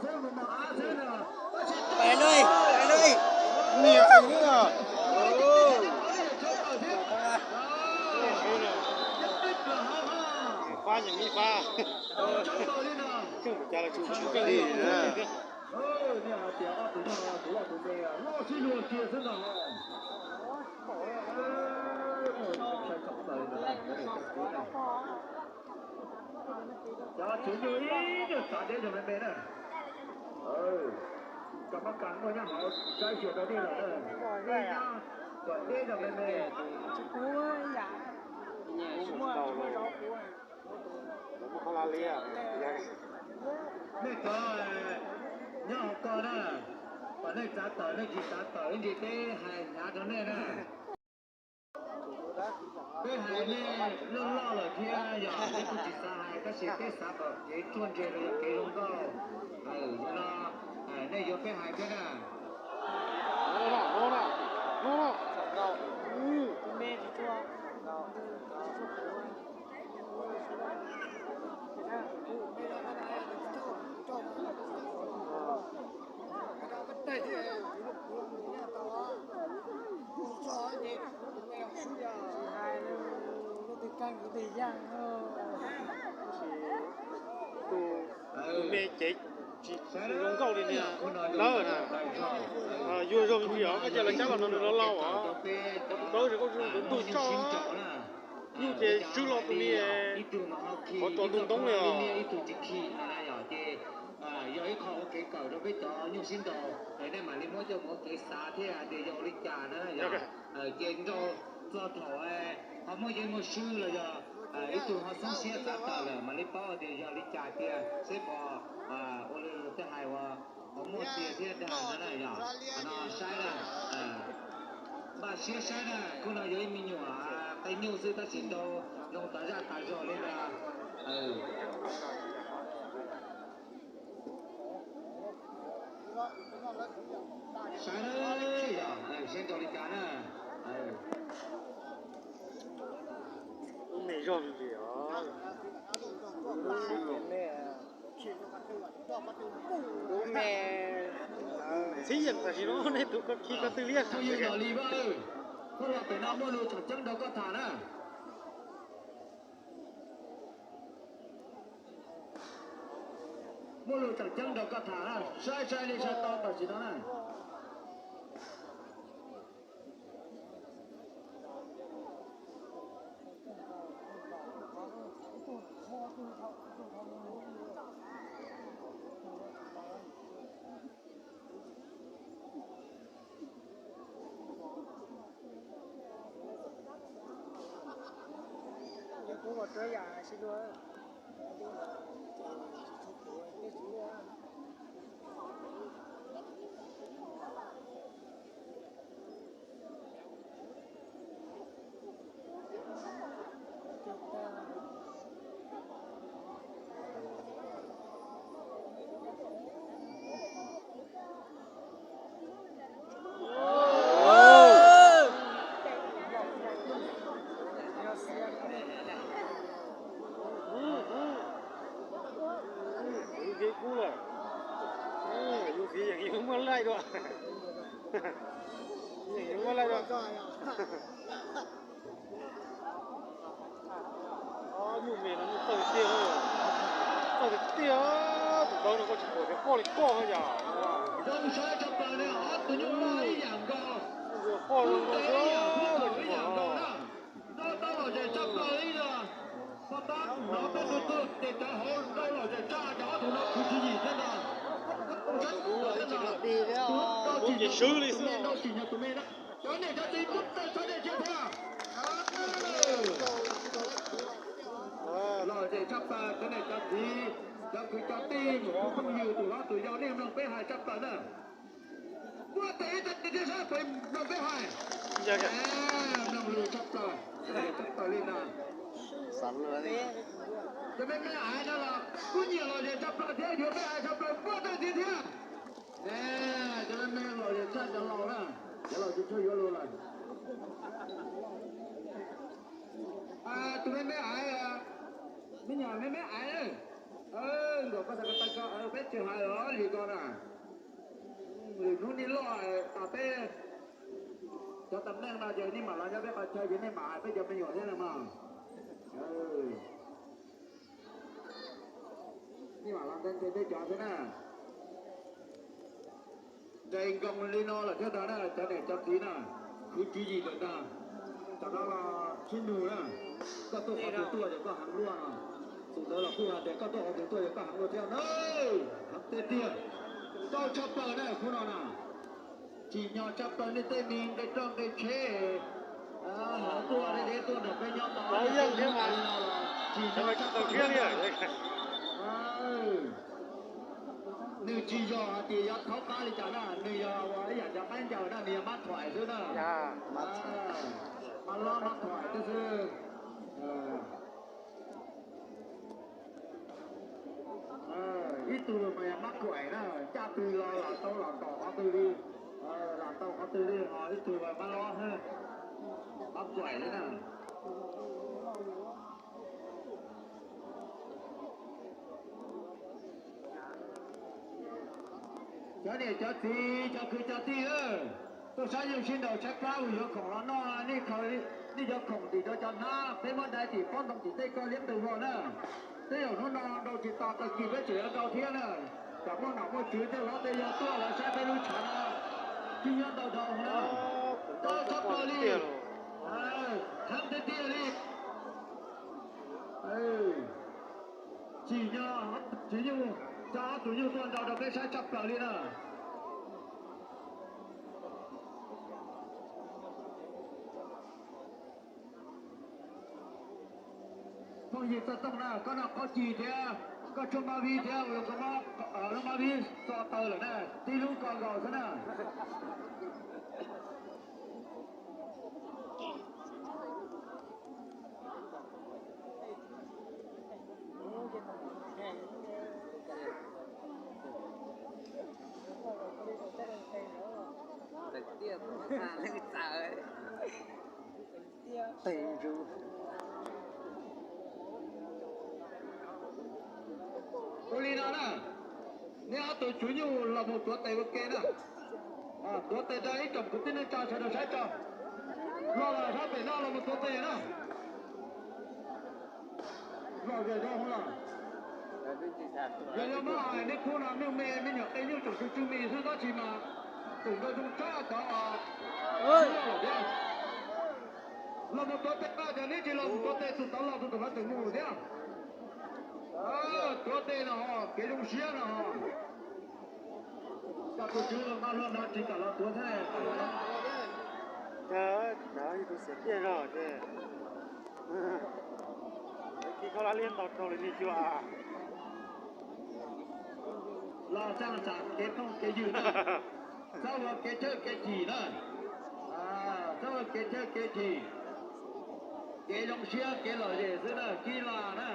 Pais lawm, pais lawm. Niam xwb na. Fab nyiam mi fab. Coj mus cas los tsis tsis keej li. Cov tswv yug ib nyuag txav deb zog me me na. Cov mab kas muaj nyob hauv saib xyuas rau nej lawm na. Nej nyob kom deb zog me me. Nej cov nyob hauv ko na, kom nej txav tawm nej tsis txav tawm ib ntsis peb hais hnyav rau nej na. Peb hais nej loj loj lawm thiab yog nej kuj tsis xav hais tab sis peb xav kom kev tsuaj ntse los yog kev zoo nkauj. Yog no nej yuav peb hais thiab na. Tus me cev tsis zoo nkauj li niag dawb na. Yuav zoo li os, koj cia lawv cab los no nws laus laus os. Tus dawb ces koj tus ntug tso. Yus ces swb los tus niag qhov tsos ntug ntoob li os. Yog ib qho ua kev kawm rau peb cov nyuj sib nraus, nej mam li muab coj mus ua kev xav thiab hais tias yog ua li cas na yom. Ces nrau txog thaum ho muaj yeeb muaj swb los yog ib tug ho xoob siab txav tawm lawm mam li paub tias yog li cas tiag seb puas ua li tej hais uas muaj tiag thiab dag no na yom. Qhov no saib na, npaj siab saib na, khub no yog ib me nyuam qe nyuj xwb tab sis nrau zoo tas zaj tas zog li ntawd. Saib na, saib nrau li cas na. Lub me zog li os. Lub me txhib yeem tam sim no nej tus ko khi ko tw liaj. Koj los pem no muaj lus tseem ceeb nrog koj tham na. Muaj lus tseem ceeb nrog koj tham na, saib saib li saib tau tam sim no na. Yus txiv kub lawm, yus txiv yeem yuav muaj laij dua, yeem yuav muaj laij dua. Nyuj me no nyuj txawj tiag, txawj tiag, tus dawb no koj tsis pom tias poj li koj yom. Tus nyuj me ib yam nkaus, tus nyuj me ib yam nkaus na. Tau los zem tshaj plaws li na. Poj tab hnov peb tus twg ces cov hauv tau los zem tshaj, cov ob tug no khwv tswv yim thiab ntag. Tus ub ces swb li xwb. Tus me no tus me na, cov niam cov txiv kuj txawj txhawb nej thiab thiab. Los zem tshaj plaws cov niam cov txiv, cov kwv cov tij, mus khub phooj ywg, tus hlob tus yau, nej mloog peb hais tshaj plaws na. Muaj tes ib tag thiab sab pem mloog peb hais. Mloog lus tshaj plaws, tshaj plaws li no. Cov me me hais no los kuj nyiam los zem tshaj plaws thiab, yuav peb hais tshaj plaws muaj tes thiab thiab. Cov me me los zem tshaj cov laus na, cov laus tsis tshua yuav lus lawm. Tus me me hais, me nyuam me me hais, nkawd koj xav ko taw ko peb tsis hais los li ko. Peb cov tam neej no ces nej mam los nyob peb qhov chaw ces nej mam hais peb cov me nyuam thiab no mas. Nej mam los nthe peb cov thiab na. Nres nkoos li no lawm thiab ntag na cov niam cov txiv na, khwv tswv yim lawm ntag. Tam no los sib nug na, koj tuaj qhov twg tuaj ces koj heev luaj no. Tus ntawd los kuj hais tias koj tuaj qhov twg tuaj ces koj heev luaj thiab na. Heev tiag tiag, ntau tshaj plaws na khub no na. Tsim nyog tshaj plaws nej tej me nqe roj nqe tsheb, hov tuaj deb deb tuaj nrog peb nyob tau li no los tsim nyog tshaj plaws thiab. Nws tsis yog hais tias yog thaub qab li cas na, nws yog ua ib yam cov qaib ncaws na, nws yog mab thuam xwb na. Mab lob mab thuam xwb. Ib tug mas yog mab kuam na, ncaj twg los los tau los tom qhov twg li, los tau qhov twg li, ho ib tug mas mab lob, mab kuam li na. Cov niam cov txiv cov kwv cov tij, tuaj saib yeej sib nraus tshaib plab uas yuav khoom los noj, nej khaws nej cov khoom tim rau cov hnab, peb muab dai tim pob ntoo tim tej koj liab ntws vog na. Tej zaum hnub no nrau tsis tau, tag kis peb tseem yuav nrau thiab na. Tsam muaj nom muaj tswv tej hlob tej yau tuaj los saib peb lub tshav no, tsis nyob ntau dhau na. Tau tshaj plaws li, heev tiag tiag li. Tsim nyog tsis nyuj, tso ob tug nyuj tuaj nrau rau peb saib tshaj plaws li na. Phooj ywg Txawj Tooj na, koj noj qaub ci thiab koj tshuaj mab vib thiab, lub mab vib txo taw lawm na, tib lub ko nkaus xwb na. Ua li no na, neb ob tug tswv nyuj los mus tuav tes ua ke na. Tuav tes rau ib tsoom kwv tij neej tsa sawv daws saib tso. Los los sab pem no los mus tuav tes na. Los ze zoo los. Yog yog muab hais neb khub no nyuj me, me nyuam qe nyuj tseem tsw tsw mis xwb tab sis mas tseem nkaus zoo tshaj cov os. Los mus tuav tes no, yog neb tsis los mus tuav tes tus tod los tus tod tseem mus thiab. Tuav tes no ho kev zoo siab no ho. Cov tus tswv los nqa luag no tsis kam los tuav thiab. Tus xiam tiaj zog ces kib khaub hlab liab ntau rau li nej cua. Los txaj xam kev phooj kev ywg na, txhob ua kev chawj kev chim na, txhob ua kev chawj kev chim, kev zoo siab kev lom zem xwb na kib los na.